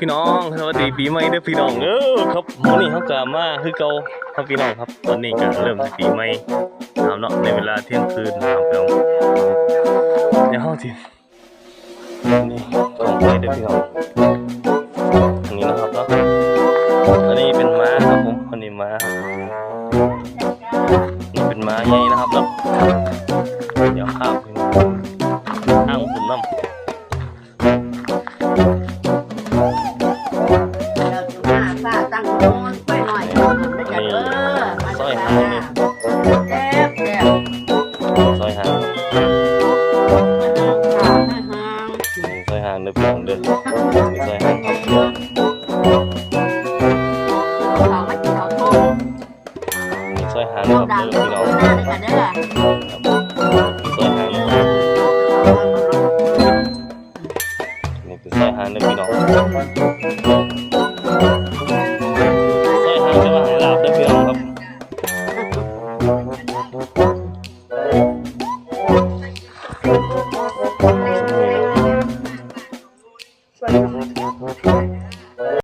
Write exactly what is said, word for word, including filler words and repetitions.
พี่น้องสวัสดีปีใหม่เด้อพี่น้องเออครับมื้อนี้เฮาก็มาคือเก่าครับพี่น้องครับตอนนี้ก็เริ่มสิปีใหม่นะครับเนาะในเวลาเที่ยงคืนนะครับพี่น้องเดี๋ยวเฮาสินี่ของไปเด้อพี่น้องอันนี้นะครับเนาะอันนี้เป็นม้าครับผมอันนี้ม้าครับนี่เป็นม้าใหญ่นะครับเนาะเดี๋ยวข้ามไปข้างผมนำ เราจะมาซาตั้งโน้นไปหน่อยเด้อมาจากเด้อมา ซอย จาก หางนี่ แซ่บแซ่บ ซอยหาง ค่ะแม่ฮาง นี่ซอยหางเด้อพี่น้องเด้อนี่ซอยหางครับ เขามากินเขาวโทษ นี่ซอยหาง ลู ค ก รับ ดัง เด้อพี่น้อง มาเลยค่ะเด้อ ซอยหางนะครับนี่เป็นซอยหางเด้อพี่น้องซอยหางจะมาหาลาบเด้อพี่น้องครับ